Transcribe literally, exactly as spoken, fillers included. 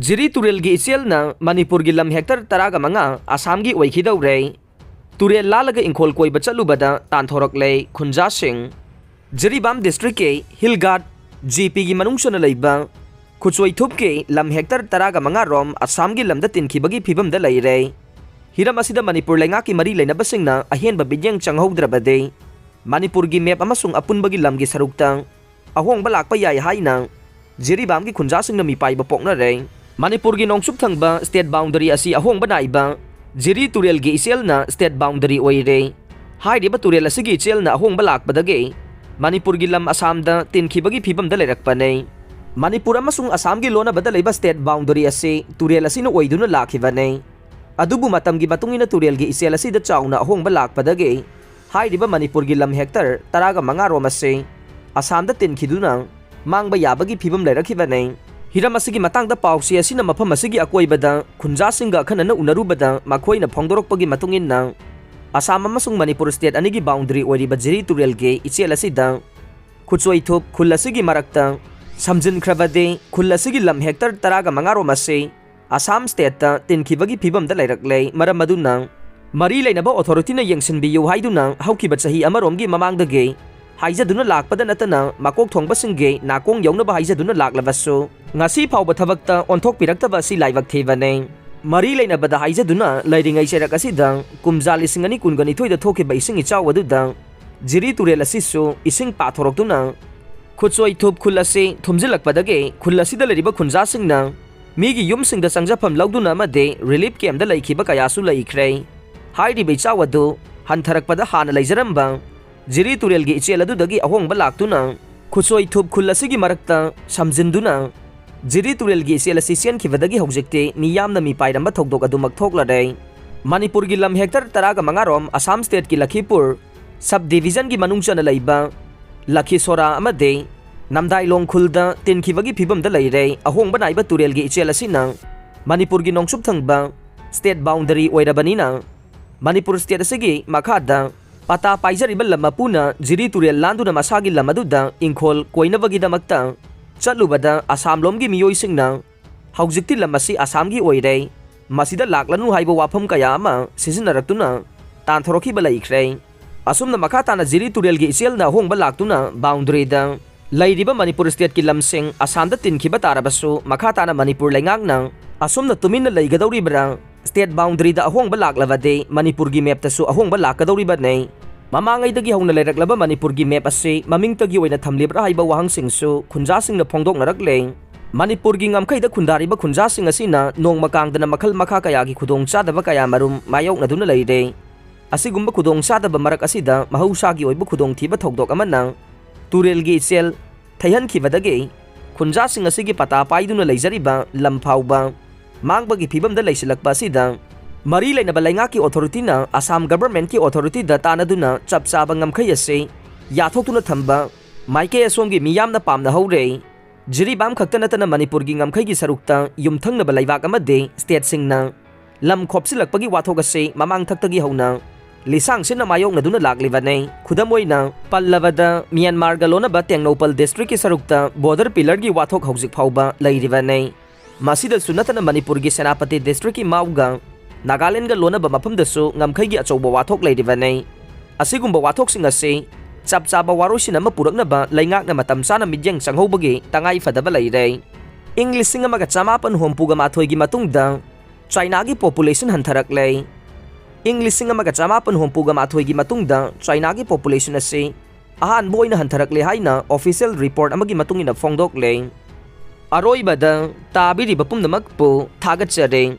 ꯖꯤꯔꯤ ꯇꯨꯔꯦꯜꯒꯤ ꯏꯆꯦꯜꯅ ꯃꯅꯤꯄꯨꯔꯒꯤ ꯂꯝ ꯍꯦꯛꯇꯔ ꯇꯔꯥꯒ ꯃꯉꯥ ꯑꯁꯥꯝꯒꯤ ꯑꯣꯏꯈꯤꯗꯧꯔꯦ꯫ ꯇꯨꯔꯦꯜ ꯂꯥꯜꯂꯒ ꯏꯪꯈꯣꯜ ꯀꯣꯏꯕ ꯆꯠꯂꯨꯕꯗ ꯇꯥꯟꯊꯣꯔꯛꯂꯦ ꯈꯨꯟꯖꯥꯁꯤꯡ꯫ ꯖꯤꯔꯤꯕꯥꯝ ꯗꯤꯁꯇ꯭ꯔꯤꯛꯀꯤ ꯍꯤꯜ ꯒꯥꯔꯗ, ꯖꯤ ꯄꯤꯒꯤ ꯃꯅꯨꯡ ꯆꯟꯅ ꯂꯩꯕ ꯈꯨꯠꯁꯣꯏꯊꯨꯞꯀꯤ ꯂꯝ ꯍꯦꯛꯇꯔ ꯇꯔꯥꯒ ꯃꯉꯥ ꯔꯣꯝ ꯑꯁꯥꯝꯒꯤ ꯂꯝꯗ ꯇꯤꯟꯈꯤꯕꯒꯤ ꯐꯤꯕꯝꯗ ꯂꯩꯔꯦ꯫ ꯍꯤꯔꯝ ꯑꯁꯤꯗ ꯃꯅꯤꯄꯨꯔ ꯂꯩꯉꯥꯛꯀꯤ ꯃꯔꯤ ꯂꯩꯅꯕꯁꯤꯡꯅ ꯑꯍꯦꯟꯕ ꯃꯤꯠꯌꯦꯡ ꯆꯪꯍꯧꯗ꯭ꯔꯕꯗꯤ ꯃꯅꯤꯄꯨꯔꯒꯤ ꯃꯦꯞ ꯑꯃꯁꯨꯡ ꯑꯄꯨꯟꯕꯒꯤ ꯂꯝꯒꯤ ꯁꯔꯨꯛꯇ ꯑꯍꯣꯡꯕ ꯂꯥꯛꯄ ꯌꯥꯏ ꯍꯥꯏꯅ ꯖꯤꯔꯤꯕꯥꯝꯒꯤ ꯈꯨꯟꯖꯥꯁꯤꯡꯅ ꯃꯤꯄꯥꯏꯕ ꯄꯣꯛꯅꯔꯦ꯫ ꯃꯅꯤꯄꯨꯔꯒꯤ ꯅꯣꯡꯆꯨꯞ ꯊꯪꯕ ꯁ꯭ꯇꯦꯠ ꯕꯥꯎꯟꯗꯔꯤ ꯑꯁꯤ ꯑꯍꯣꯡꯕ ꯅꯥꯏꯕ ꯖꯤꯔꯤ ꯇꯨꯔꯦꯜꯒꯤ ꯏꯆꯦꯜꯅ ꯁ꯭ꯇꯦꯠ ꯕꯥꯎꯟꯗꯔꯤ ꯑꯣꯏꯔꯦ꯫ ꯍꯥꯏꯔꯤꯕ ꯇꯨꯔꯦꯜ ꯑꯁꯤꯒꯤ ꯏꯆꯦꯜꯅ ꯑꯍꯣꯡꯕ ꯂꯥꯛꯄꯗꯒꯤ ꯃꯅꯤꯄꯨꯔꯒꯤ ꯂꯝ ꯑꯁꯥꯝꯗ ꯇꯤꯟꯈꯤꯕꯒꯤ ꯐꯤꯕꯝꯗ ꯂꯩꯔꯛꯄꯅꯦ꯫ ꯃꯅꯤꯄꯨꯔ ꯑꯃꯁꯨꯡ ꯑꯁꯥꯝꯒꯤ ꯂꯣꯟꯅꯕꯗ ꯂꯩꯕ ꯁ꯭ꯇꯦꯠ ꯕꯥꯎꯟꯗꯔꯤ ꯑꯁꯤ ꯇꯨꯔꯦꯜ ꯑꯁꯤꯅ ꯑꯣꯏꯗꯨꯅ ꯂꯥꯛꯈꯤꯕꯅꯦ꯫ ꯑꯗꯨꯕꯨ ꯃꯇꯝꯒꯤ ꯃꯇꯨꯡ ꯏꯟꯅ ꯇꯨꯔꯦꯜꯒꯤ ꯏꯆꯦꯜ ꯑꯁꯤꯗ ꯆꯥꯎꯅ ꯑꯍꯣꯡꯕ ꯂꯥꯛꯄꯗꯒꯤ ꯍꯥꯏꯔꯤꯕ ꯃꯅꯤꯄꯨꯔꯒꯤ ꯂꯝ ꯍꯦꯛꯇꯔ ꯇꯔꯥꯒ ꯃꯉꯥ ꯔꯣꯝ ꯑꯁꯤ ꯑꯁꯥꯝꯗ ꯇꯤꯟꯈꯤꯗꯨꯅ ꯃꯥꯡꯕ ꯌꯥꯕꯒꯤ ꯐꯤꯕꯝ ꯂꯩꯔꯛꯈꯤꯕꯅꯤ꯫ ꯍꯤꯔꯝ ꯑꯁꯤꯒꯤ ꯃꯇꯥꯡꯗ ꯄꯥꯎꯆꯦ ꯑꯁꯤꯅ ꯃꯐꯝ ꯑꯁꯤꯒꯤ ꯑꯀꯣꯏꯕꯗ ꯈꯨꯟꯖꯥꯁꯤꯡꯒ ꯑꯈꯟꯅꯅ ꯎꯅꯔꯨꯕꯗ ꯃꯈꯣꯏꯅ ꯐꯣꯡꯗꯣꯔꯛꯄꯒꯤ ꯃꯇꯨꯡ ꯏꯟꯅ ꯑꯁꯥꯝ ꯑꯃꯁꯨꯡ ꯃꯅꯤꯄꯨꯔ ꯁ꯭ꯇꯦꯠ ꯑꯅꯤꯒꯤ ꯕꯥꯎꯟꯗꯔꯤ ꯑꯣꯏꯔꯤꯕ ꯖꯤꯔꯤ ꯇꯨꯔꯦꯜꯒꯤ ꯏꯆꯦꯜ ꯑꯁꯤꯗ ꯈꯨꯠꯁꯣꯏꯊꯨꯞ ꯈꯨꯜ ꯑꯁꯤꯒꯤ ꯃꯔꯛꯇ ꯁꯝꯖꯤꯟꯈ꯭ꯔꯕꯗꯤ ꯈꯨꯜ ꯑꯁꯤꯒꯤ ꯂꯝ ꯍꯦꯛꯇꯔ ꯇꯔꯥꯒ ꯃꯉꯥ ꯔꯣꯝ ꯑꯁꯤ ꯑꯁꯥꯝ ꯁ꯭ꯇꯦꯠꯇ ꯇꯤꯟꯈꯤꯕꯒꯤ ꯐꯤꯕꯝꯗ ꯂꯩꯔꯛꯂꯦ꯫ ꯃꯔꯝ ꯑꯗꯨꯅ ꯃꯔꯤ ꯂꯩꯅꯕ ꯑꯣꯊꯣꯔꯤꯇꯤꯅ ꯌꯦꯡꯁꯤꯟꯕꯤꯌꯨ ꯍꯥꯏꯗꯨꯅ ꯍꯧꯈꯤꯕ ꯆꯍꯤ ꯑꯃꯔꯣꯝꯒꯤ ꯃꯃꯥꯡꯗꯒꯤ ꯍꯥꯏꯖꯗꯨꯅ ꯂꯥꯛꯄꯗ ꯅꯠꯇꯅ ꯃꯀꯣꯛ ꯊꯣꯡꯕꯁꯤꯡꯒꯤ ꯅꯥꯀꯣꯡ ꯌꯧꯅꯕ ꯍꯥꯏꯖꯗꯨꯅ ꯂꯥꯛꯂꯕꯁꯨ ꯉꯁꯤ ꯐꯥꯎꯕ ꯊꯕꯛꯇ ꯑꯣꯟꯊꯣꯛꯄꯤꯔꯛꯇꯕ ꯑꯁꯤ ꯂꯥꯏꯕꯛ ꯊꯤꯕꯅꯤ꯫ ꯃꯔꯤ ꯂꯩꯅꯕꯗ ꯍꯥꯏꯖꯗꯨꯅ ꯂꯩꯔꯤꯉꯩ ꯆꯩꯔꯛ ꯑꯁꯤꯗ ꯀꯨꯝꯖꯥ ꯂꯤꯁꯤꯡ ꯑꯅꯤ ꯀꯨꯟꯒ ꯅꯤꯊꯣꯏꯗ ꯊꯣꯛꯈꯤꯕ ꯏꯁꯤꯡ ꯏꯆꯥꯎ ꯑꯗꯨꯗ ꯖꯤꯔꯤ ꯇꯨꯔꯦꯜ ꯑꯁꯤꯁꯨ ꯏꯁꯤꯡ ꯄꯥꯊꯣꯔꯛꯇꯨꯅ ꯈꯨꯠꯁꯣꯏ ꯊꯨꯞ ꯈꯨꯜ ꯑꯁꯤ ꯊꯨꯝꯖꯤꯜꯂꯛꯄꯗꯒꯤ ꯈꯨꯜ ꯑꯁꯤꯗ ꯂꯩꯔꯤꯕ ꯈꯨꯟꯖꯥꯁꯤꯡꯅ ꯃꯤꯒꯤ ꯌꯨꯝꯁꯤꯡꯗ ꯆꯪꯖꯐꯝ ꯂꯧꯗꯨꯅ ꯑꯃꯗꯤ ꯔꯤꯂꯤꯐ ꯀꯦꯝꯗ ꯂꯩꯈꯤꯕ ꯀꯌꯥꯁꯨ ꯂꯩꯈ꯭ꯔꯦ꯫ ꯍꯥꯏꯔꯤꯕ ꯏꯆꯥꯎ ꯑꯗꯨ ꯍꯟꯊꯔꯛꯄꯗ ꯍꯥꯟꯅ ꯂꯩꯖꯔꯝꯕ ꯖꯤꯔꯤ ꯇꯨꯔꯦꯜꯒꯤ ꯏꯆꯦꯜ ꯑꯗꯨꯗꯒꯤ ꯑꯍꯣꯡꯕ ꯂꯥꯛꯇꯨꯅ ꯈꯨꯠꯁꯣꯏ ꯊꯨꯞ ꯈꯨꯜ ꯑꯁꯤꯒꯤ ꯃꯔꯛꯇ ꯁꯝꯖꯤꯟꯗꯨꯅ ꯖꯤꯔꯤ ꯇꯨꯔꯦꯜꯒꯤ ꯏꯆꯦꯜ ꯑꯁꯤ ꯆꯦꯟꯈꯤꯕꯗꯒꯤ ꯍꯧꯖꯤꯛꯇꯤ ꯃꯤꯌꯥꯝꯅ ꯃꯤꯄꯥꯏꯔꯝꯕ ꯊꯧꯗꯣꯛ ꯑꯗꯨꯃꯛ ꯊꯣꯛꯂꯔꯦ꯫ ꯃꯅꯤꯄꯨꯔꯒꯤ ꯂꯝ ꯍꯦꯛꯇꯔ ꯇꯔꯥꯒ ꯃꯉꯥ ꯔꯣꯝ ꯑꯁꯥꯝ ꯁ꯭ꯇꯦꯠꯀꯤ ꯂꯈꯤꯄꯨꯔ ꯁꯕ ꯗꯤꯚꯤꯖꯟꯒꯤ ꯃꯅꯨꯡ ꯆꯟꯅ ꯂꯩꯕ ꯂꯈꯤꯁꯣꯔꯥ ꯑꯃꯗꯤ ꯅꯝꯗꯥꯏꯂꯣꯡ ꯈꯨꯜꯗ ꯇꯤꯟꯈꯤꯕꯒꯤ ꯐꯤꯕꯝꯗ ꯂꯩꯔꯦ꯫ ꯑꯍꯣꯡꯕ ꯅꯥꯏꯕ ꯇꯨꯔꯦꯜꯒꯤ ꯏꯆꯦꯜ ꯑꯁꯤꯅ ꯃꯅꯤꯄꯨꯔꯒꯤ ꯅꯣꯡꯆꯨꯞ ꯊꯪꯕ ꯁ꯭ꯇꯦꯠ ꯕꯥꯎꯟꯗꯔꯤ ꯑꯣꯏꯔꯕꯅꯤꯅ ꯃꯅꯤꯄꯨꯔ ꯁ꯭ꯇꯦꯠ ꯑꯁꯤꯒꯤ ꯃꯈꯥꯗ ꯄꯇꯥ ꯄꯥꯏꯖꯔꯤꯕ ꯂꯝ ꯃꯄꯨꯅ ꯖꯤꯔꯤ ꯇꯨꯔꯦꯜ ꯂꯥꯟꯗꯨꯅ ꯃꯁꯥꯒꯤ ꯂꯝ ꯑꯗꯨꯗ ꯏꯪꯈꯣꯜ ꯀꯣꯏꯅꯕꯒꯤꯗꯃꯛꯇ ꯆꯠꯂꯨꯕꯗ ꯑꯁꯥꯝꯂꯣꯝꯒꯤ ꯃꯤꯑꯣꯏꯁꯤꯡꯅ ꯍꯧꯖꯤꯛꯇꯤ ꯂꯝ ꯑꯁꯤ ꯑꯁꯥꯝꯒꯤ ꯑꯣꯏꯔꯦ꯫ ꯃꯁꯤꯗ ꯂꯥꯛꯂꯅꯨ ꯍꯥꯏꯕ ꯋꯥꯐꯝ ꯀꯌꯥ ꯑꯃ ꯁꯤꯖꯤꯟꯅꯔꯛꯇꯨꯅ ꯇꯥꯟꯊꯣꯔꯛꯈꯤꯕ ꯂꯩꯈ꯭ꯔꯦ꯫ ꯑꯁꯨꯝꯅ ꯃꯈꯥ ꯇꯥꯅ ꯖꯤꯔꯤ ꯇꯨꯔꯦꯜꯒꯤ ꯏꯆꯦꯜꯅ ꯑꯍꯣꯡꯕ ꯂꯥꯛꯇꯨꯅ ꯕꯥꯎꯟꯗꯔꯤꯗ ꯂꯩꯔꯤꯕ ꯃꯅꯤꯄꯨꯔ ꯁ꯭ꯇꯦꯠꯀꯤ ꯂꯝꯁꯤꯡ ꯑꯁꯥꯝꯗ ꯇꯤꯟꯈꯤꯕ ꯇꯥꯔꯕꯁꯨ, ꯃꯈꯥ ꯇꯥꯅ ꯃꯅꯤꯄꯨꯔ ꯂꯩꯉꯥꯛꯅ ꯑꯁꯨꯝꯅ ꯇꯨꯃꯤꯟꯅ ꯂꯩꯒꯗꯧꯔꯤꯕ꯭ꯔꯥ? ꯁ꯭ꯇꯦꯠ ꯕꯥꯎꯟꯗꯔꯤꯗ ꯑꯍꯣꯡꯕ ꯂꯥꯛꯂꯕꯗꯤ ꯃꯅꯤꯄꯨꯔꯒꯤ ꯃꯦꯞꯇꯁꯨ ꯑꯍꯣꯡꯕ ꯂꯥꯛꯀꯗꯧꯔꯤꯕꯅꯤ꯫ ꯃꯃꯥꯡꯉꯩꯗꯒꯤ ꯍꯧꯅ ꯂꯩꯔꯛꯂꯕ ꯃꯅꯤꯄꯨꯔꯒꯤ ꯃꯦꯞ ꯑꯁꯤ ꯃꯃꯤꯡꯇꯒꯤ ꯑꯣꯏꯅ ꯊꯝꯂꯤꯕ꯭ꯔꯥ ꯍꯥꯏꯕ ꯋꯥꯍꯪꯁꯤꯡꯁꯨ ꯈꯨꯟꯖꯥꯁꯤꯡꯅ ꯐꯣꯡꯗꯣꯛꯅꯔꯛꯂꯦ꯫ ꯃꯅꯤꯄꯨꯔꯒꯤ ꯉꯝꯈꯩꯗ ꯈꯨꯟꯗꯥꯔꯤꯕ ꯈꯨꯟꯖꯥꯁꯤꯡ ꯑꯁꯤꯅ ꯅꯣꯡꯃ ꯀꯥꯡꯗꯅ ꯃꯈꯜ ꯃꯈꯥ ꯀꯌꯥꯒꯤ ꯈꯨꯗꯣꯡꯆꯥꯗꯕ ꯀꯌꯥ ꯃꯔꯨꯝ ꯃꯥꯌꯣꯛꯅꯗꯨꯅ ꯂꯩꯔꯦ꯫ ꯑꯁꯤꯒꯨꯝꯕ ꯈꯨꯗꯣꯡꯆꯥꯗꯕ ꯃꯔꯛ ꯑꯁꯤꯗ ꯃꯍꯧꯁꯥꯒꯤ ꯑꯣꯏꯕ ꯈꯨꯗꯣꯡꯊꯤꯕ ꯊꯧꯗꯣꯛ ꯑꯃꯅ ꯇꯨꯔꯦꯜꯒꯤ ꯏꯆꯦꯜ ꯊꯩꯍꯟꯈꯤꯕꯗꯒꯤ ꯈꯨꯟꯖꯥꯁꯤꯡ ꯑꯁꯤꯒꯤ ꯄꯇꯥ ꯄꯥꯏꯗꯨꯅ ꯂꯩꯖꯔꯤꯕ ꯂꯝ ꯐꯥꯎꯕ ꯃꯥꯡꯕꯒꯤ ꯐꯤꯕꯝꯗ ꯂꯩꯁꯤꯜꯂꯛꯄ ꯑꯁꯤꯗ ꯃꯔꯤ ꯂꯩꯅꯕ ꯂꯩꯉꯥꯛꯀꯤ ꯑꯣꯊꯣꯔꯤꯇꯤꯅ ꯑꯁꯥꯝ ꯒꯚꯔꯟꯃꯦꯟꯠꯀꯤ ꯑꯣꯊꯣꯔꯤꯇꯤꯗ ꯇꯥꯟꯅꯗꯨꯅ ꯆꯞ ꯆꯥꯕ ꯉꯝꯈꯩ ꯑꯁꯤ ꯌꯥꯊꯣꯛꯇꯨꯅ ꯊꯝꯕ ꯃꯥꯏꯀꯩ ꯑꯁꯣꯝꯒꯤ ꯃꯤꯌꯥꯝꯅ ꯄꯥꯝꯅ ꯍꯧꯔꯦ꯫ ꯖꯤꯔꯤꯕꯥꯝ ꯈꯛꯇ ꯅꯠꯇꯅ ꯃꯅꯤꯄꯨꯔꯒꯤ ꯉꯝꯈꯩꯒꯤ ꯁꯔꯨꯛꯇ ꯌꯨꯝꯊꯪꯅꯕ ꯂꯩꯕꯥꯛ ꯑꯃꯗꯤ ꯁ꯭ꯇꯦꯠꯁꯤꯡꯅ ꯂꯝ ꯈꯣꯞꯆꯤꯜꯂꯛꯄꯒꯤ ꯋꯥꯊꯣꯛ ꯑꯁꯤ ꯃꯃꯥꯡꯊꯛꯇꯒꯤ ꯍꯧꯅ ꯂꯤꯁꯥꯡꯁꯤꯟꯅ ꯃꯥꯌꯣꯛꯅꯗꯨꯅ ꯂꯥꯛꯂꯤꯕꯅꯤ꯫ ꯈꯨꯗꯝ ꯑꯣꯏꯅ ꯄꯜꯂꯕꯗ, ꯃ꯭ꯌꯥꯟꯃꯥꯔꯒ ꯂꯣꯟꯅꯕ ꯇꯦꯡꯅꯧꯄꯜ ꯗꯤꯁꯇ꯭ꯔꯤꯛꯀꯤ ꯁꯔꯨꯛꯇ ꯕꯣꯔꯗꯔ ꯄꯤꯂꯔꯒꯤ ꯋꯥꯊꯣꯛ ꯍꯧꯖꯤꯛ ꯐꯥꯎꯕ ꯂꯩꯔꯤꯕꯅꯤ꯫ ꯃꯁꯤꯗꯁꯨ ꯅꯠꯇꯅ ꯃꯅꯤꯄꯨꯔꯒꯤ ꯁꯦꯅꯥꯄꯇꯤ ꯗꯤꯁꯇ꯭ꯔꯤꯛꯀꯤ ꯃꯥꯎꯒ ꯅꯥꯒꯥꯂꯦꯟꯗꯒ ꯂꯣꯟꯅꯕ ꯃꯐꯝꯗꯁꯨ ꯉꯝꯈꯩꯒꯤ ꯑꯆꯧꯕ ꯋꯥꯊꯣꯛ ꯂꯩꯔꯤꯕꯅꯤ꯫ ꯑꯁꯤꯒꯨꯝꯕ ꯋꯥꯊꯣꯛꯁꯤꯡ ꯑꯁꯤ ꯆꯞ ꯆꯥꯕ ꯋꯥꯔꯣꯏꯁꯤꯟ ꯑꯃ ꯄꯨꯔꯛꯅꯕ ꯂꯩꯉꯥꯛꯅ ꯃꯇꯝ ꯆꯥꯅ ꯃꯤꯠꯌꯦꯡ ꯆꯪꯍꯧꯕꯒꯤ ꯇꯉꯥꯏ ꯐꯗꯕ ꯂꯩꯔꯦ꯫ ꯏꯪ ꯂꯤꯁꯤꯡ ꯑꯃꯒ ꯆꯃꯥꯄꯟ ꯍꯨꯝꯐꯨꯒ ꯃꯥꯊꯣꯏꯒꯤ ꯃꯇꯨꯡꯗ ꯆꯥꯏꯅꯥꯒꯤ ꯄꯣꯄꯨꯂꯦꯁꯟ ꯍꯟꯊꯔꯛꯂꯦ꯫ ꯏꯪ ꯂꯤꯁꯤꯡ ꯑꯃꯒ ꯆꯃꯥꯄꯟ ꯍꯨꯝꯐꯨꯒ ꯃꯥꯊꯣꯏꯒꯤ ꯃꯇꯨꯡꯗ ꯆꯥꯏꯅꯥꯒꯤ ꯄꯣꯄꯨꯂꯦꯁꯟ ꯑꯁꯤ ꯑꯍꯥꯟꯕ ꯑꯣꯏꯅ ꯍꯟꯊꯔꯛꯂꯦ ꯍꯥꯏꯅ ꯑꯣꯐꯤꯁꯤꯌꯦꯜ ꯔꯤꯄꯣꯔꯠ ꯑꯃꯒꯤ ꯃꯇꯨꯡ ꯏꯟꯅ ꯐꯣꯡꯗꯣꯛꯂꯦ꯫ ꯑꯔꯣꯏꯕꯗ ꯇꯥꯕꯤꯔꯤꯕ ꯄꯨꯝꯅꯃꯛꯄꯨ ꯊꯥꯒꯠꯆꯔꯤ꯫